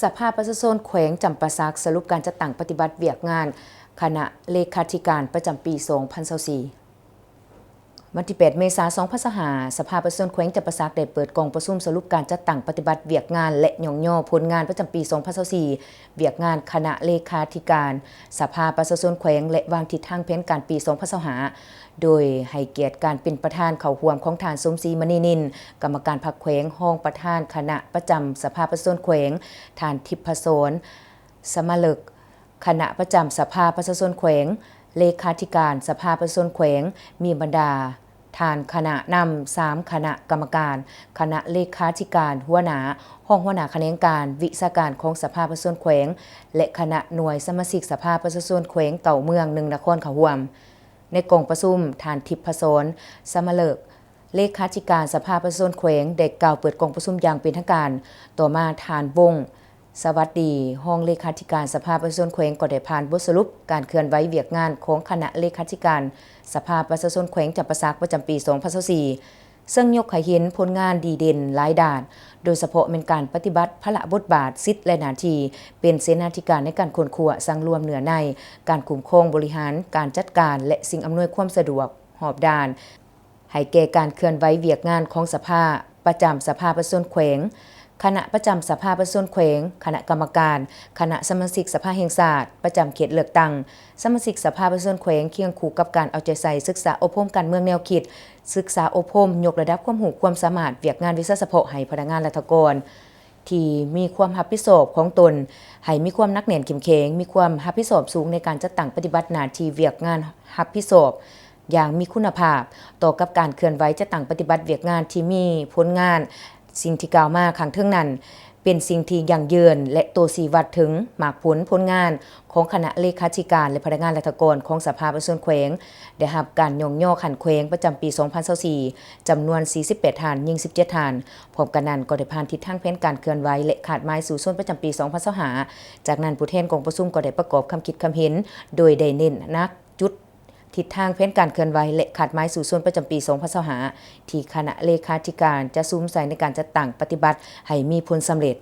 ສະພາປະຊາຊົນແຂວງຈຳປາສັກ ສະຫຼຸບການຈັດຕັ້ງປະຕິບັດວຽກງານຄະນະເລຂາທິການປະຈຳປີສອງພັນຊາວສີ່. ວັນທີແປດ ເມສາ ສອງພັນຊາວຫ້າ ສະພາປະຊາຊົນແຂວງຈຳປາສັກໄດ້ເປີດກອງປະຊຸມສະຫຼຸບການຈັດຕັ້ງປະຕິບັດວຽກງານ ແລະ ຍ້ອງຍໍຜົນງານປະຈຳປີສອງພັນຊາວສີ່ ວຽກງານຄະນະເລຂາທິການສະພາປະຊາຊົນແຂວງ ແລະ ວາງທິດທາງແຜນການປີສອງພັນຊາວຫ້າ ໂດຍໃຫ້ກຽດການເປັນປະທານເຂົ້າຮ່ວມຂອງທ່ານ ສົມສີ ມະນີນິນ ກຳມະການພັກແຂວງ, ຮອງປະທານຄະນະປະຈຳສະພາປະຊາຊົນແຂວງ, ທ່ານ ທິບພະສອນ ສະມະເລິກ ຄະນະປະຈຳສະພາປະຊາຊົນແຂວງ, ເລຂາທິການສະພາປະຊາຊົນແຂວງ, ມີບັນດາທ່ານຄະນະນຳສາມຄະນະກຳມະການ, ຄະນະເລຂາທິການຫົວໜ້າ, ຮອງຫົວໜ້າຂະແໜງການ, ວິຊາການຂອງສະພາປະຊາຊົນແຂວງ ແລະ ຄະນະໜ່ວຍສະມາຊິກສະພາປະຊາຊົນແຂວງເກົ້າເມືອງ ໜຶ່ງນະຄອນເຂົ້າຮ່ວມ. ໃນກອງປະຊຸມ, ທ່ານ ທິບພະສອນ ສະມະເລິກ ເລຂາທິການສະພາປະຊາຊົນແຂວງ ໄດ້ກ່າວເປີດກອງປະຊຸມຢ່າງເປັນທາງການ. ຕໍ່ມາ, ທ່ານ ວົງ ສະຫວັດດີ ຮອງເລຂາທິການສະພາປະຊາຊົນແຂວງ ກໍໄດ້ຜ່ານບົດສະຫຼຸບການເຄື່ອນໄຫວວຽກງານຂອງຄະນະເລຂາທິການສະພາປະຊາຊົນແຂວງຈຳປາສັກປະຈຳປີສອງພັນຊາວສີ່ ເຊິ່ງຍົກໃຫ້ເຫັນຜົນງານດີເດັ່ນຫຼາຍດ້ານ, ໂດຍສະເພາະແມ່ນການປະຕິບັດພາລະບົດບາດ, ສິດ ແລະ ໜ້າທີ່ເປັນເສນາທິການໃນການຄົ້ນຄວ້າ, ສັງລວມເນື້ອໃນ, ການຄຸ້ມຄອງບໍລິຫານ, ການຈັດການ ແລະ ສິ່ງອຳນວຍຄວາມສະດວກຮອບດ້ານ ໃຫ້ແກ່ການເຄື່ອນໄຫວວຽກງານຂອງສະພາ ປະຈຳສະພາປະຊາຊົນແຂວງ, ຄະນະປະຈຳສະພາປະຊາຊົນແຂວງ, ຄະນະກຳມະການ, ຄະນະສະມາຊິກສະພາແຫ່ງຊາດ ປະຈຳເຂດເລືອກຕັ້ງ, ສະມາຊິກສະພາປະຊາຊົນແຂວງ, ຄຽງຄູ່ກັບການເອົາໃຈໃສ່ສຶກສາອົບຮົມການເມືອງແນວຄິດ, ສຶກສາອົບຮົມຍົກລະດັບຄວາມຮູ້ຄວາມສາມາດວຽກງານວິຊາສະເພາະໃຫ້ພະນັກງານລັດຖະກອນ ທີ່ມີຄວາມຮັບຜິດຊອບຂອງຕົນ ໃຫ້ມີຄວາມໜັກແໜ້ນເຂັ້ມແຂງ, ມີຄວາມຮັບຜິດຊອບສູງໃນການຈັດຕັ້ງປະຕິບັດໜ້າທີ່ວຽກງານຮັບຜິດຊອບຢ່າງມີຄຸນນະພາບ. ຕໍ່ກັບການເຄື່ອນໄຫວຈັດຕັ້ງປະຕິບັດວຽກງານທີ່ມີຜົນງານ, ສິ່ງທີ່ກ່າວມາຂ້າງເທິງນັ້ນ ເປັນສິ່ງທີ່ຢັ້ງຢືນ ແລະ ໂຕຊີ້ວັດເຖິງໝາກຜົນຜົນງານ ຂອງຄະນະເລຂາທິການ ແລະ ພະນັກງານລັດຖະກອນຂອງສະພາປະຊາຊົນແຂວງ ໄດ້ຮັບການຍ້ອງຍໍຂັ້ນແຂວງປະຈຳປີສອງພັນຊາວສີ່ ຈຳນວນສີ່ສິບແປດທ່ານ, ຍິງສິບເຈັດທ່ານ. ພ້ອມກັນນັ້ນກໍໄດ້ຜ່ານທິດທາງແຜນການເຄື່ອນໄຫວ ແລະ ຄາດໝາຍສູ້ຊົນປະຈຳປີສອງພັນຊາວຫ້າ. ຈາກນັ້ນ, ຜູ້ແທນກອງປະຊຸມກໍໄດ້ປະກອບຄຳຄິດຄຳເຫັນ ໂດຍໄດ້ເນັ້ນໜັກຈຸດທິດທາງແຜນການເຄື່ອນໄຫວ ແລະ ຄາດໝາຍສູ້ຊົນປະຈຳປີສອງພັນຊາວຫ້າ ທີ່ຄະນະເລຂາທິການຈະສຸມໃສ່ໃນການຈັດຕັ້ງປະຕິບັດໃຫ້ມີຜົນສຳເລັດ.